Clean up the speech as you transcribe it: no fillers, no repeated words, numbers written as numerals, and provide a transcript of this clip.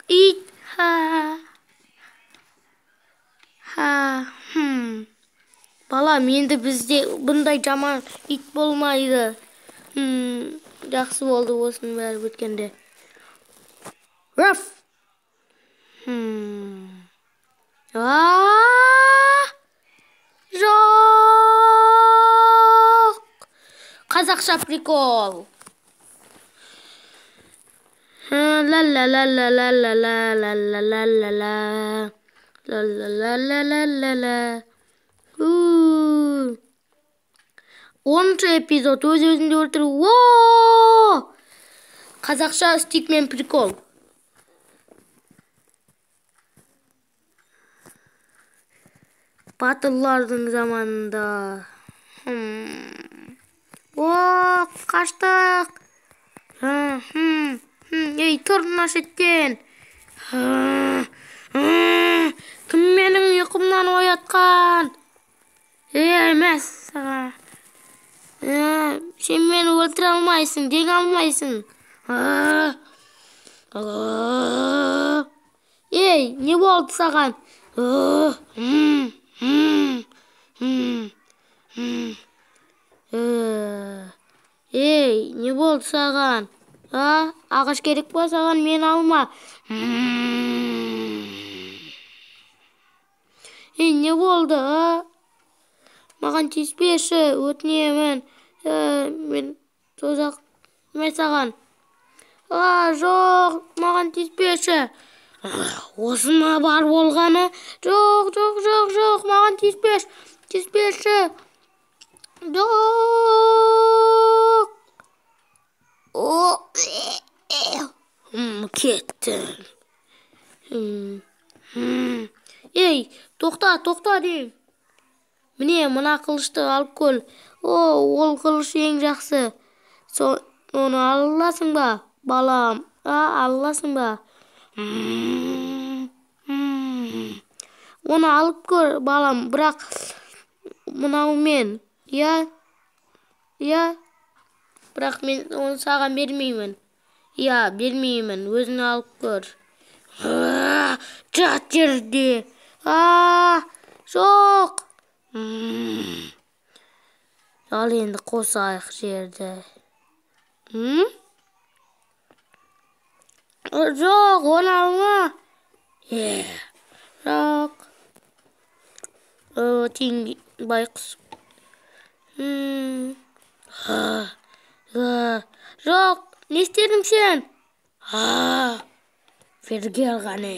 Ит. Ха. Ха. Хм. Балам, енді бізде бұндай жаман ит болмайды. Жақсы болды осының бәрі біткенде. Раф. Жоқ. Қазақша прикол. Ла ла ла ла ла ла ла ла ла ла ла ла ла ла ла ла ла ла. 10-шы эпизод өз өзіңді өлтіру. О! Қазақша стикмен прикол. Батырлардың заманында. О, қаштық. Ей, тұр мына шеттен. Кім менің ұйқымнан оятқан? Ей, мәссаған. Сен мені өлтіре алмайсың, жеңе алмайсың. Ей, не болды саған? Ей, не болды саған? Ағаш керек па саған, мені алма. Ей, не болды, а? Маған тиіспеші, өтінемін. Мен тозақ мен саған. Жоқ, маған тиіспеші. Осы ма бар болғаны? Жоқ, жоқ, жоқ, жоқ, маған тиіспеші. Тиіспеші. Жоқ. Кеттім. Ей, тоқта, тоқта деймін. Міне, мына қылышты алып көл. О, ол қылыш ең жақсы. Оны ала аласың ба, балам? Ала аласың ба? Оны алып көр, балам, бірақ мынаумен, иә? Иә? Бірақ мен оны саған бермеймін. Иә, бермеймін, өзің алып көр. Жат жерде. Жоқ. Ал енді қосайық жерді. Жоқ, оны алма. Жоқ. Теңге байқұс. Жоқ, не істедің сен? Берге алғаны.